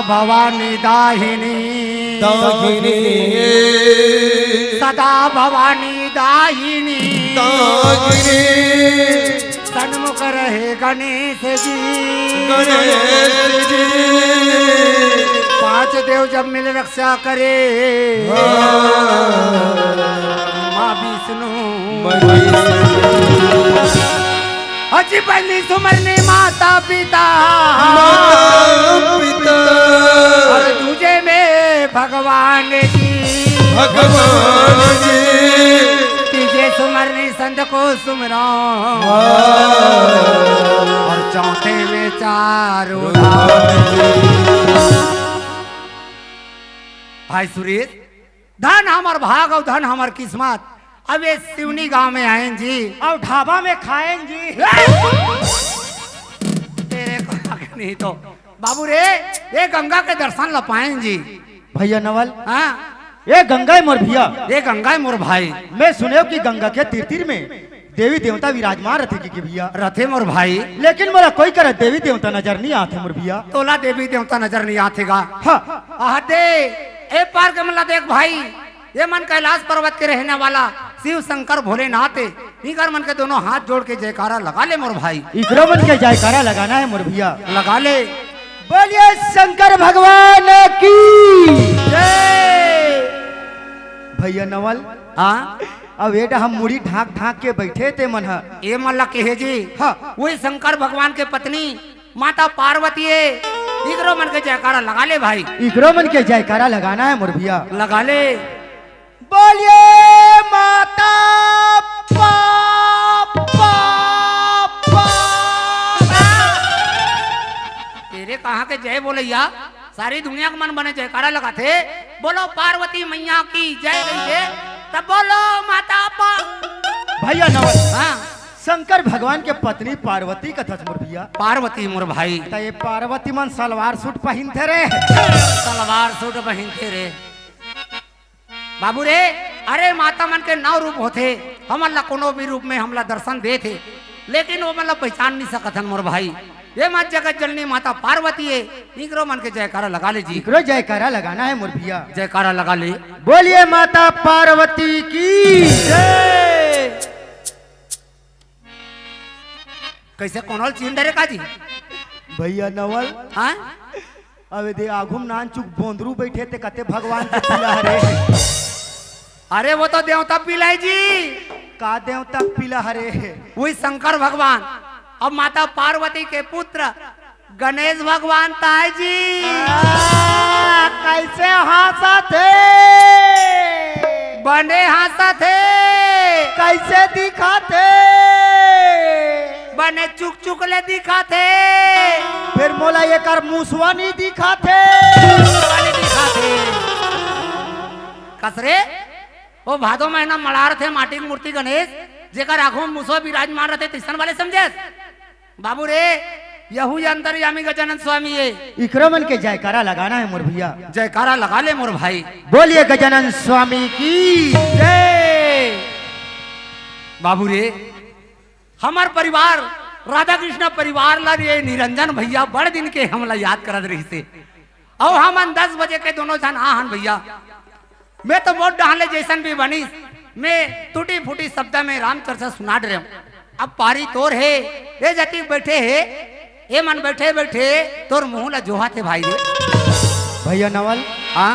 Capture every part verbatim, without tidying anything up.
भवानी दाहिनी, दाहिनी। सदा भवानी दाहिनी, दाहिनी। सन्मुख रहे गणेश जी, गणेश जी। पांच देव जब मिल रक्षा करे, हाँ। माँ विष्णु, माँ विष्णु। अजी पहली सुमरनी माता पिता, माता पिता। और दूजे में भगवान जी, भगवान जी। तीजे सुमरनी संत को सुमरो, हाँ। और चौथे में चारों धाम जी। भाई सुरेश, धन हमर भाग अउ धन हमर किस्मत। अब ये सिवनी गांव में आएन जी। अउ ढाबा में खाएन जी। तेरे को नहीं तो बाबू रे, ये गंगा के दर्शन ल पाएन जी। भैया नवल। हाँ। ये गंगा है मोर भैया। ये गंगा है मोर भाई। मैं सुनेव कि गंगा के तीर तीर में देवी देवता विराजमान रथे कि, कि भैया। रथे मोर भाई। लेकिन मोला कोई करा देवी देवता नजर नहीं आथे मोर भैया। तोला देवी देवता नजर नहीं आथे गा। हाँ। आते ए पार के मन ला देख भाई, ये मन कैलाश पर्वत के रहने वाला शिव शंकर भोलेनाथ हे। इकर मन के दोनों हाथ जोड़ के जयकारा लगा ले मोर भाई। इकरो मन के जयकारा लगाना है मोर भैया। लगा ले। बोलिए शंकर भगवान की जय। भैया नवल। हाँ। अब एटा हम मुड़ी ढांक ढांक के बैठे ते मन ह। ए मन ला कहे जी। हाँ। वही शंकर भगवान के पत्नी माता पार्वती हे। इकरो मन के जयकारा लगा ले भाई। इकरो मन के जयकारा लगाना है मोर भैया। लगा ले। बोलिए माता पा, पा, पा, पा। तेरे कहाँ के जय बोलैया? सारी दुनिया के मन बने जयकारा लगाथे। बोलो पार्वती मैया की जय कहिके, तब बोलो माता पा। भैया नवल। हाँ। शंकर भगवान के पत्नी पार्वती कथस मोर भैया। पार्वती मोर भाई। त ये पार्वती मन सलवार सूट पहिनथे रे। सलवार सूट पहिनथे रे। बाबू रे, अरे माता मन के नौ रूप होथे, हमन ला कोनो भी रूप में हमला दर्शन देथे, लेकिन वो मन ला पहचान नहीं सकत हन मोर भाई। ये मन जगत जननी माता पार्वती हे, इकरो मन के जयकारा लगा ले जी। इकरो जयकारा लगाना है मोर भैया। जयकारा लगा ले। बोलिए माता पार्वती की जय। कैसे कोनो ल चिन्ह डरे का जी? भैया नवल। हाँ? अबे दे आघू म नान चुक बोंदरू बैठे ते कते भगवान के पिला हरे। अरे वो तो देवता पिला हे जी। का देवता पिला हरे? वही शंकर भगवान। अब माता पार्वती के पुत्र गणेश भगवान ताय जी। आ, कैसे हाँसत हे? बने हाँसत हे। कैसे दिखत हे? बने चुक चुक ले दिखत हे। फिर मोला एकर मुसवा नहीं दिखत हे। मुसवा नहीं दिखत हे। कस रे? ओ भादो महीना मड़ार थे माटी के मूर्ति गणेश, जेकर आँखों में मुसवा विराजमान रहते, तैसन वाले समझेस? बाबू रे, यहू अंतर्यामी गजानन स्वामी हे। इकरो मन के जयकारा लगाना है मोर भैया। जयकारा लगा ले मोर भाई। बोलिए गजानन स्वामी की जय। बाबू रे, हमर परिवार, राधा कृष्ण परिवार ला रे निरंजन भैया बड़ दिन के हमला याद करत रहिसे। अउ हमन दस बजे के दोनों झन आ हन भैया। मैं तो मोर डहन ले जैसन भी बनिस, मैं टूटी फूटी शब्द में राम चर्चा सुना डरे हूँ। अब पारी तोर हे, ए जतिक बैठे हे, ए मन बैठे बैठे तोर मुंह ला जोहात हे भाई रे। भैया नवल। हाँ।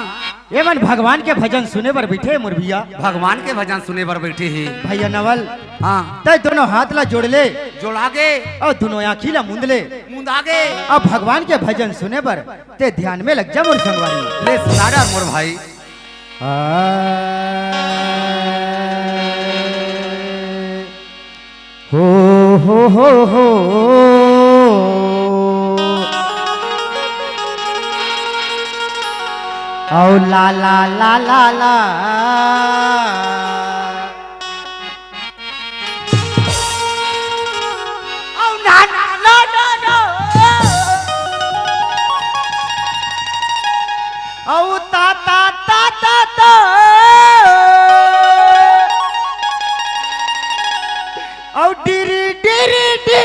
ए मन भगवान के भजन सुने बर बैठे हे मोर भैया। भगवान के भजन सुने बर बैठे हे। भैया नवल। हाँ। तै दोनों हाथ ला जोड़ ले। जोड़ा गे। अउ दोनों आँखी ला मूंद ले। मूंदा गे। अब भगवान के भजन सुने बर ते ध्यान में लग जा मोर संगवारी। ले सुना डार मोर भाई। आ, हो, हो, हो, हो। अउ ला, ला, ला, ला, ला। अउ ना, ना, ना, ना, ना। अउ ता, ता, ता, ता, ता। अउ डिरी, डिरी, डी।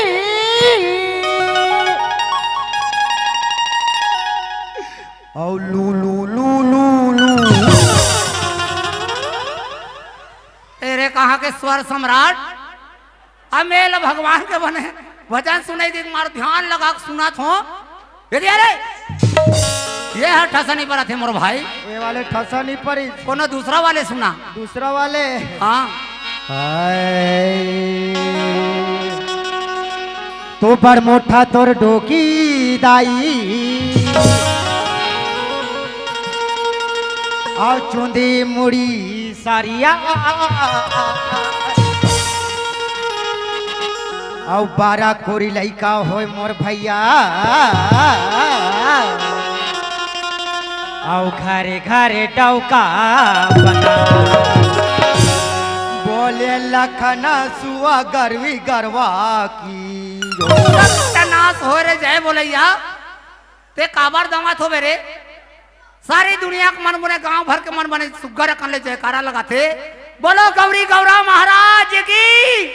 स्वर सम्राट, अब मैं ल भगवान के बने भजन सुनाई दे, मार ध्यान लगा के सुनत हो। ये दे रे, ये हर ठसनी पर आथे मोर भाई। ये वाले ठसनी पर ही। कोनो दूसरा वाले सुना। दूसरा वाले। हाँ। हाय। तो बड़ मोटा तोर डोकी दाई, अउ चुंदी मुड़ी सरिया, अउ बारा कोरी लइका होय मोर भइया, अउ घरे घरे डौका बना। बोले लखना सुआ गरवी गरवा की। सत्यानाश हो रे जय बोलैया, ते काबर दमात होबे रे? सारी दुनिया के मन बने, गांव भर के मन बने सुग्घर अकन ले जयकारा लगाथे। बोलो गौरी गौरा महाराज की,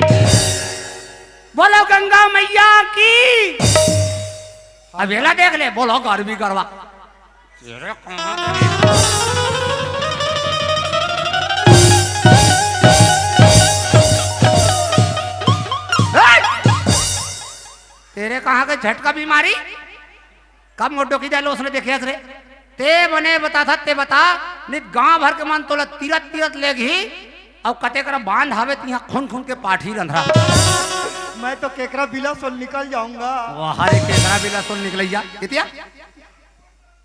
बोलो गंगा मैया की। अब एला देख ले, बोलो गरवी गरवा। तेरे कहाँ के, तेरे कहाँ के झटका बीमारी? कब मोटो की जाए लो उसने देखे हस रे? ते बने बता था, ते बता, नित गांव भर के मन तोला तीरथ तीरथ लेगही, अउ कते करा बांध हावे तिहां खून खून के पाठी रंधरा। मैं तो केकरा बिला सोल निकल जाऊंगा। वाह रे, केकरा बिला सोल निकलैया। इतिया?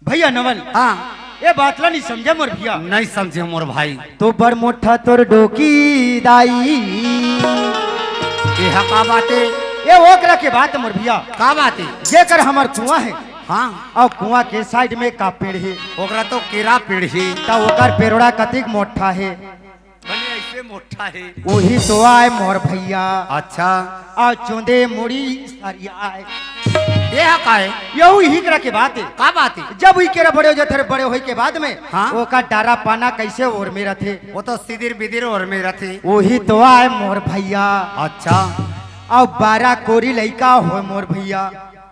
भइया नवल। हाँ। ये बात ला नहीं समझे मोर भइया। नहीं समझे मोर भाई। तो बड़ मोटा तोर डोकी दाई। ये हा का बात हे? ये ओकरा के बात मोर भइया। का बात हे? जेकर हमर कुआं हे। हाँ। अउ कुआं के side में का पेड़ हे? ओकरा तो केरा पेड़ हे। त ओकर पेड़ोड़ा कतिक मोटा हे? बने ऐसे मोटा हे। उही तो आय मोर भइया। अच्छा। अउ चुंदी मुड़ी सरिया आय। ये हा का हे? यहू इही करा के बात हे। का बात हे? जब उही केरा बड़े हो जाथे, बड़े होय के बाद में हाँ। ओकर डारा पाना कैसे ओर में रथे? वो तो सिदिर बिदिर ओर में रथे। उही तो आय मोर भइया। अच्छा। अउ बारा कोरी लइका होय मोर भइया।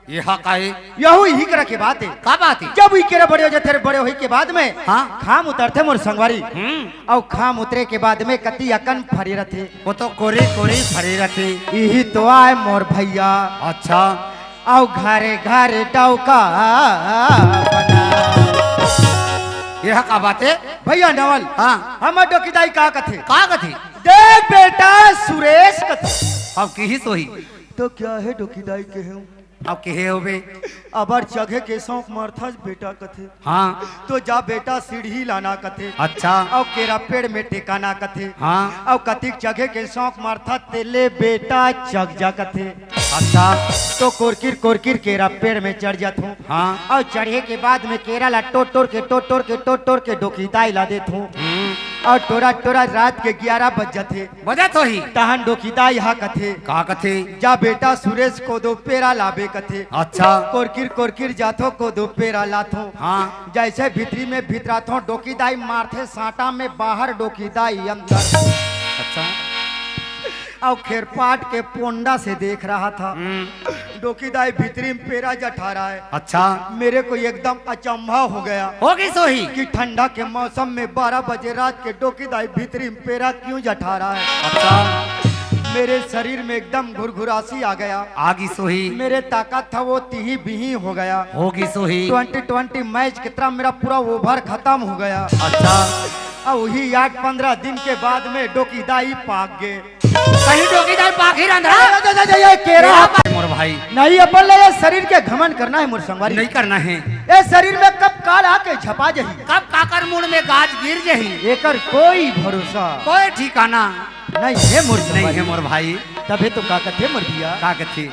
ये हा का हे? यहू इही करा के बात हे। का बात हे? जब उही केरा बड़े हो जाथे, बड़े होय के बाद में हाँ। खाम उतरथे मोर संगवारी। हम्म। अउ खाम उतरे के बाद में कति अकन फरे रथे। वो तो कोरी कोरी फरे रथे। इही तो आय मोर भइया। अच्छा। अउ घरे घरे डौका बना। ये हा का बात हे? भइया नवल। हाँ। हमर डोकी दाई का कथे? का कथे? देख बेटा सुरेश कथे। अब किही सोही। तो क्या हे डोकी दाई के हूँ? अब केहे होबे? अबर चघे के शौक मरथस बेटा कथे। हाँ। तो जा बेटा सीढ़ी लाना कथे। अच्छा। अउ केरा पेड़ में टेकाना कथे। हाँ। अउ कतिक चघे के शौक मरथस तेले बेटा चघ जा कथे। अच्छा। तो कोरकिर कोरकिर केरा पेड़ में चढ़ जाथों। हाँ। अउ चढ़े के बाद में केरा ला टोर टोर के टोर टोर के टोर टोर के डोकी दाई ला देथों। हम्म। अउ टोरा टोरा रात के ग्यारह बज जाथे। बजत होही। तहन डोकी दाई हा कथे। का कथे? जा बेटा सुरेश कोदो पेरा लाबे कथे। अच्छा। कोरकिर कोरकिर जाथों कोदो पेरा लाथों। हाँ। जैसे भीतरी में भितराथों डोकी दाई मारथे सांटा में बाहर डोकी दाई अंदर। अच्छा। अउ खेरपाट के पोंडा से देख रहा था। हम्म। डोकी दाई भीतरी में पेरा जठा रहा है। अच्छा। मेरे को एकदम अचंभा हो गया। होगी सोही। कि ठंडा के मौसम में बारह बजे रात के डोकी दाई भीतरी में पेरा क्यों जठा रहा है। अच्छा। मेरे शरीर में एकदम घुरघुरासी आ गया। आगी सोही। मेरे ताकत था वो तिही बिही हो गया। होगी सोही। ट्वेंटी ट्वेंटी मैच की तरह मेरा पूरा ओवर खत्म हो गया। अच्छा। अब वही आठ पंद्रह दिन के बाद में डोकी दाई पाक गे। कहीं डोकी दाई पाखी रंधरा। जा, जा, जा, जा, ये केरा। मोर भाई। नहीं, अपन ले ये शरीर के घमंड करना है मोर संगवारी। नहीं करना है। ये शरीर में कब काल आके झपा जही। कब काकर मुड़ में गाज गिर जही। एकर कोई भरोसा। कोई ठिकाना। नहीं है मोर नहीं संगवारी। है मोर भाई। तभे तो का कथे मोर भैया। का कथे?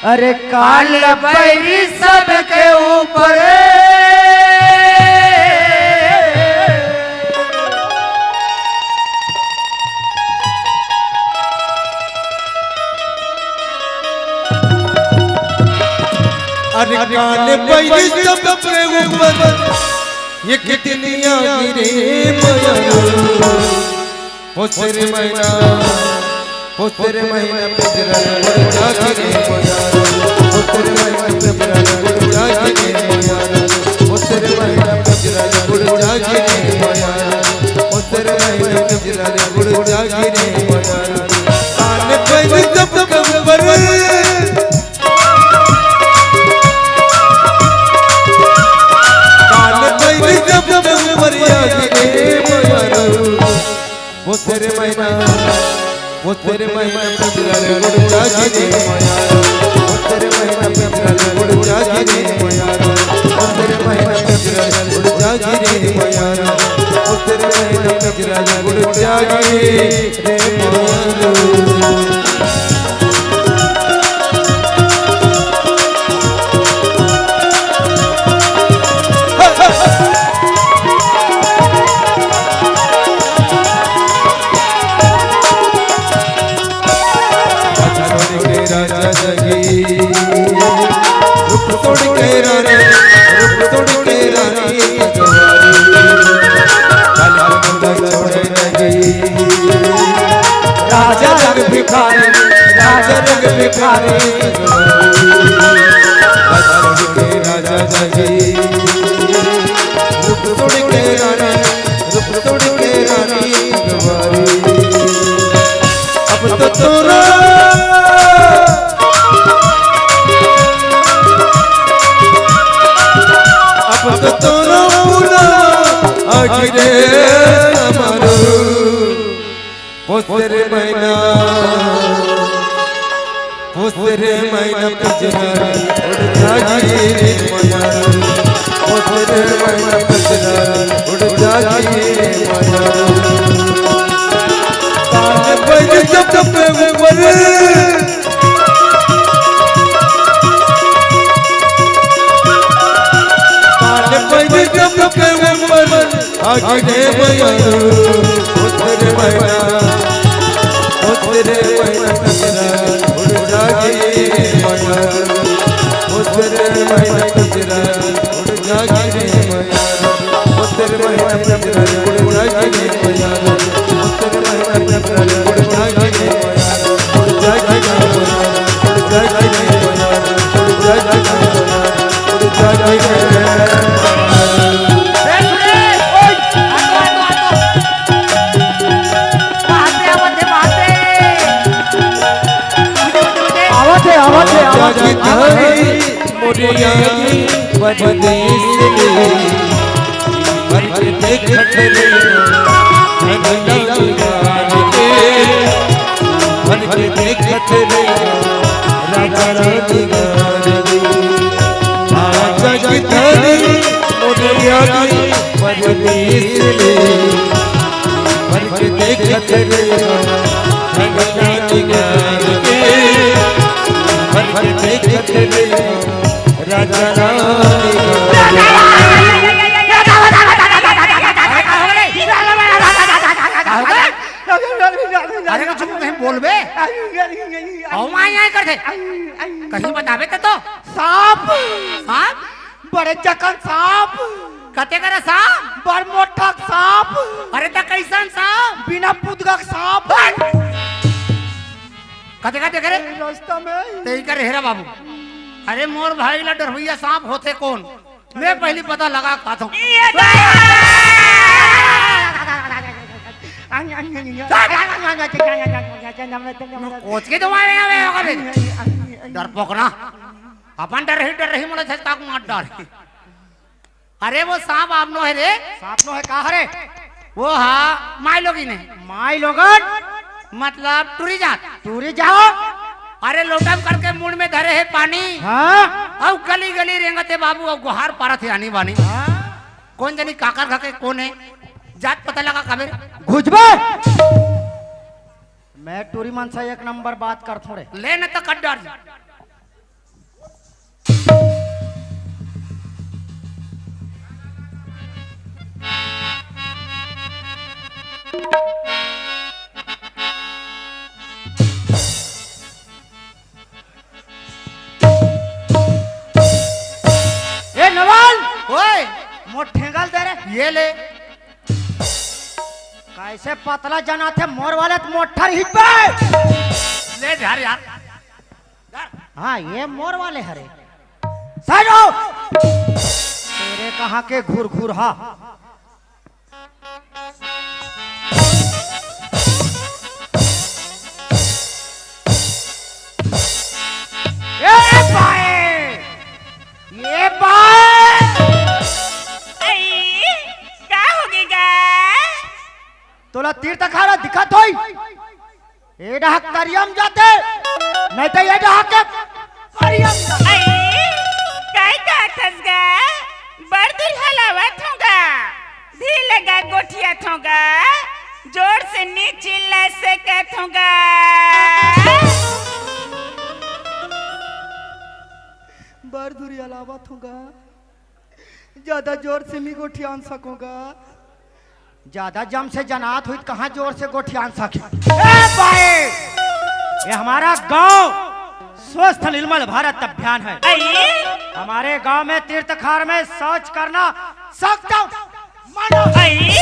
अरे काल बैरी सबके ऊपर। अरे काल बैरी सबके ऊपर, ये कितनियां गिरे मया। ओ तेरे मैना, ओ तेरे मैना, पिंजरा में मुड़ जा के रे मया। ओ तेरे मैना, पिंजरा में मुड़ जा के रे मया। ओ तेरे मैना, पिंजरा में मुड़ जा के रे मया। ओ तेरे मैना, रे गुड़ जागी रे मयारू। कान पहले जब कम पर, कान पहले जब कम पर आगी रे मयारू। वो तेरे मैना, वो तेरे मैना पिंजरा रे गुड़ जागी रे मयारू। वो तेरे मैना पिंजरा रे गुड़ जागी रे मयारू। वो तेरे मैना पिंजरा रे गुड़ जागी रे मयारू। वो तेरे मैना पिंजरा रे गुड़ जागी रे मयारू। राजा जगी, रूप तोड़ के रानी, रूप तोड़ के रानी, राजा रंग भिखारी, राजा रंग भिखारी, राजा जगी, रूप तोड़ के रानी, रूप तोड़ के रानी गवारी। अब तो तोरा, अब तो तोरा पूरा आखिरे हमारो। वो तेरे मैना, वो तेरे मैना पिंजरा रे गुड़ जागी रे मयारू। वो तेरे मैना पिंजरा रे गुड़ जागी रे मयारू। कान पहले जब कम पर, कान पहले जब कम पर आगे मयारू, उतरे मैना, उतरे मैना कचरा, उड़ जागी मयारू, उतरे मैना कचरा, उड़ जागी रे मयारू, उतरे मैना कचरा, उड़ जागी रे मयारू, उतरे मैना कचरा, उड़ जागी रे मयारू, उड़ जागी रे मयारू, उड़ जागी रे मयारू, उड़ जागी रे मयारू। आवत हे, आवत हे, आवत हे, आवत हे। मोरिया परदेस में, भर के देखत रहिया, भर के देखत रहिया, राजा रानी गारी। आजा की धनी मोरिया परदेस में, भर के देखत रहिया, राजा रानी गारी। अरे, कुछ नहीं बोलबे। ओ माय, आय करथे। कहीं बताबे त तो। सांप। सांप? बड़े जकन सांप। कते करे सांप? बड़ मोटक सांप। अरे, त कैसन सांप? बिना पुदगक सांप। कते, कते करे? रास्ता में। ते ही करे, हेरा बाबू। अरे, मोर भाई ला डरवइया सांप होथे कोन? मैं पहली पता लगा के आथों। ये तो कोच के तो मारे आवे होगा बे। डरपोक ना। अपन डर रही, डर रही, मोला झटका के मार डार। अरे वो सांप आप नो है रे। सांप नो है, का हरे? वो हा, माय लोगिन है। माय लोगन? मतलब टूरी जात। टूरी जात? अरे लोटम करके मुड़ में धरे हे पानी। हाँ। अउ गली गली रेंगत हे बाबू, अउ गुहार पारत हे आनी बानी। हाँ। कोन जनी काकर घर के कोन हे? जात पता लगा कबे। घुसबे। मैं टूरी मन से एक नंबर बात करथों रे। ले न त कट डार। ए नवल, ओए। मोर ठेंगा ल दे रे। ये ले। कैसे पतला जना थे मोर वाले त मोठर हिट पे। ले झार यार। हाँ, ये मोर वाले हरे। साइड हो। तेरे कहाँ के घुर घुर हा। तोला तीर तखार ह दिखत होई? ए डहक तरिया म जाथे, नहीं तो ए डहक के परिया म जाथे। अई, काय कहत हस गा? बड़ दूरिहा लावत हों गा। धीर ले गा गोठियाथों गा। जोर से नी चिल्ला सकत हों गा। बड़ दूरिहा लावत हों गा। ज्यादा जोर से नी गोठियान सकों गा। ज्यादा जम से जनात होई त कहाँ जोर से गोठियान सके। ए भाई, ये हमारा गांव स्वस्थ निर्मल भारत अभियान है। अई? हमारे गांव में तीर तखार में शौच करना सख्त मना है। अई?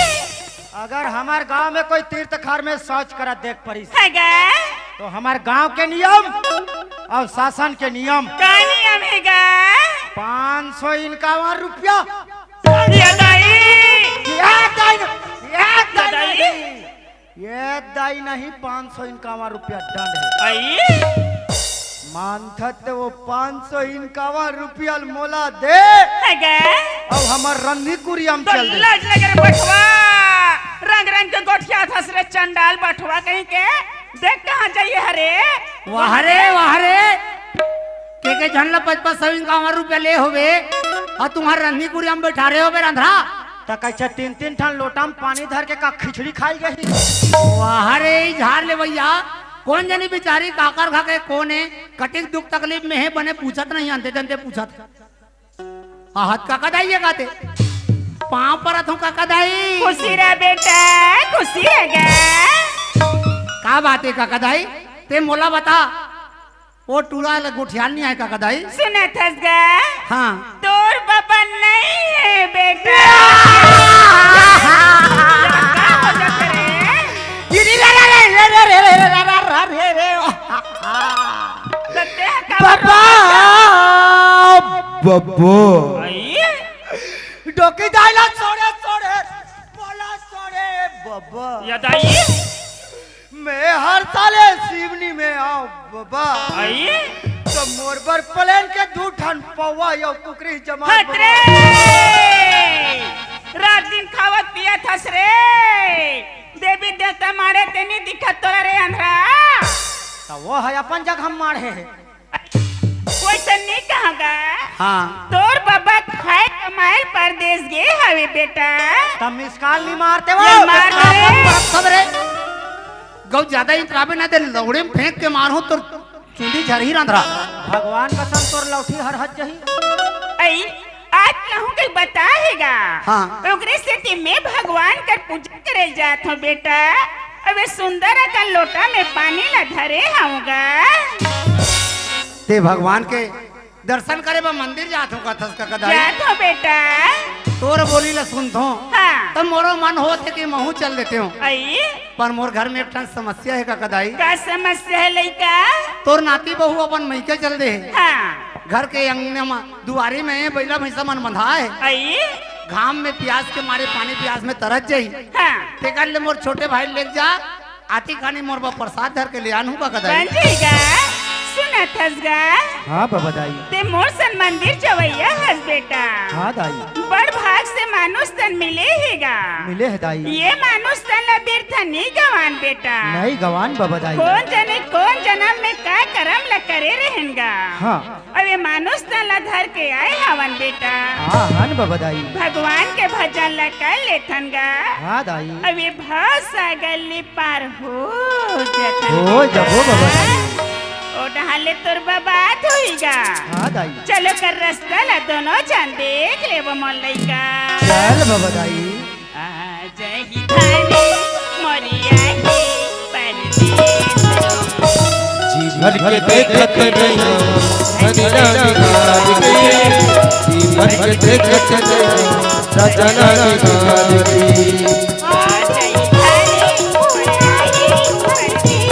अगर हमार गांव में कोई तीर तखार में शौच करत देख परिस, है गा? तो हमार गांव के नियम अउ शासन के नियम। का नियम हे गा? पाँच सौ इनकावन रुपया। ये दाई! ये दाई न-, ये दाई ये दाई! नहीं। ये दाई नहीं, पाँच सौ इनकावन रुपया दंड हे। अई? मानथस त वो पाँच सौ इनकावन रुपया ल मोला दे। है गा? अउ हमर रंधी कुरिया म तो चल दे। लाज लगे रे बठवा, रंग रंग के गोठियाथस रे चंडाल बठवा कहीं के। देख कहाँ जाइए हरे। वाह रे, वाह रे। के के झन ला पच पच सौ इनकावन रुपया ले होबे, अउ तुम्हर रंधी कुरिया म बइठारे होबे रंधरा। त कइसे तीन तीन ठन लोटा म पानी धर के का खिचड़ी खाय जाही? वाह रे, ई झार ले भइया, कोन जनी बिचारी काकर घर के कोन हे, कतिक दुख तकलीफ में हे, बने पूछत नहीं, अंते तंते पूछत। आहत काका दाई ये गाते। पाँव परत हों काका दाई। खुशी रह बेटा, खुशी रह गा। का बात हे काका दाई? ते मोला बता, वो टूरा ल गोठियान नहीं आय काका दाई? सुनत हस गा? हाँ। तोर बबा नहीं हे बेटा। का हो जात रे? ये रे रे रे। सत्य है का बबा, बबा। अई? डोकी दाई ला छोड़े, छोड़े, बोला छोड़े, बबा। ये दाई? मैं हर साले सिवनी में आऊं, बबा। अई? तो मोर बर प्लेन के दू ठन पौवा अउ कुकरी जमा हट बबा। रे! रात दिन खावत पियत हस रे। देवी देवता माड़े ते नी दिखत तोला रे अंधरा। त वो हे अपन जगह माड़े हे। वइसन नी कहा गा। हाँ। तोर बबा खाय कमाय ल परदेस गे हवे बेटा। त मिस कॉल नी मारते वो। ये मार दे। सब रे। गौ ज्यादा इतराबे ना ते लौड़े म फेंक के मारहूं तोर चुंदी झरही रंधरा। भगवान कसम तोर लौठी हरहत जही। अई, आज कहूं के बता हे गा। हाँ। ओकरे सेती मैं भगवान कर पूजा करे ल जात हों बेटा। अबे सुंदर अकन लोटा में पानी ला धरे हंव गा। ते भगवान के दर्शन करे बर मंदिर जात हों कथस काका दाई? जात हों बेटा। तोर बोली ला सुनथों। हाँ। त मोरो मन होत हे कि महूं चल देतेंव। अई? पर मोर घर में एक ठन समस्या हे काका दाई। का समस्या हे लइका? तोर नाती बहू अपन मइके चल दे हे। हाँ। घर के अंगना म दुवारी में बइला भइंसा मन बंधाय हे। अई? घाम में पियास के मारे पानी पियास में तरस जही। हाँ। तेकर ले मोर छोटे भाई ल लेके जा, आती खानी मोर बर परसाद धर के ले आनहूं काका दाई। बन जही गा, सुनत हस गा। हाँ बबा दाई। ते मोर सन मंदिर जवइया हस बेटा। हाँ दाई। बड़ भाग से मानुस तन मिले हे गा। मिले हे दाई। ये मानुस तन ला बिरथा नी गवान बेटा। नहीं गवान बबा दाई। कोन जने कोन जनम में का करम ला करे रहेन गा। हाँ। अब ये मानुस तन ला धर के आय हवन बेटा। हाँ, हन बबा दाई। भगवान के भजन ला कर लेथन गा। हाँ दाई। अब ये भव सागर ले पार हो जथन हो बेटा। जबो बबा दाई। ओ डहान ले तोर बबा आत होही गा। हाँ दाई। चलो कर रस्ता ला दोनों झन देख लेबो मोर लइका। चल बबा दाई। आ जही धनी मोरिया के परदेस। जी भर के देखत रहियो धनी रानी लाल के, जी भर के देखत रहियो राजा लाल के। आ जही धनी मोरिया के परदेस।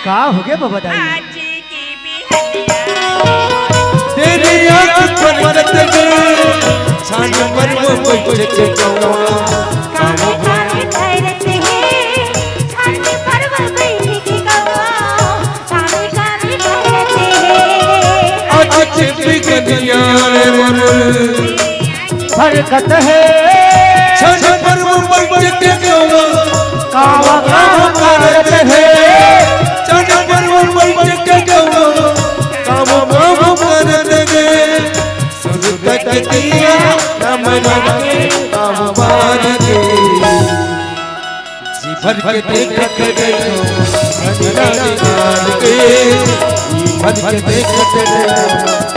का होगे बबा दाई? आज की बिहनिया तेरी आँख पर मदद दे, छान पर वो बैठ के गवा। कामे कामे करत हे, छान पर वो बैठ के गवा। कामे कामे करत हे। आज के बिहनिया रे मन फरकत हे छन पर वो बैठ के गवा। कावा काम करत हे। छन पर वो बैठ के गवा। काम काम करत हे। सुरत के दिया नमन के काम बार के। जी भर के देखत रहो राजा रानी गार के। जी भर के देखत रहो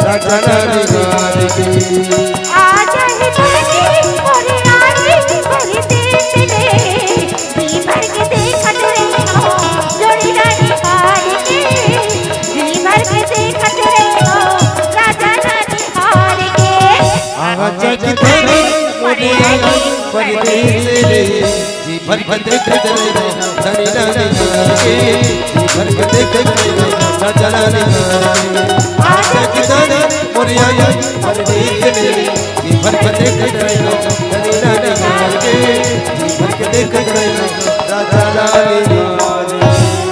राजा रानी गार के। आ जाए बहनी मोरे रानी मोरे देश रे। जी भर के देखत रहो जोड़ी रानी हार के। जी भर के देखत रहो राजा रानी हार के। आजा की धनी मोरे आई परदेश रे। जी भर के देखत रहो धनी रानी गार के। जी भर के देखत रहो राजा रानी गार के। आजा की धनी मोरे आई परदेश रे। जी भर के देखत रहो धनी रानी गार के। जी भर के देखत रहो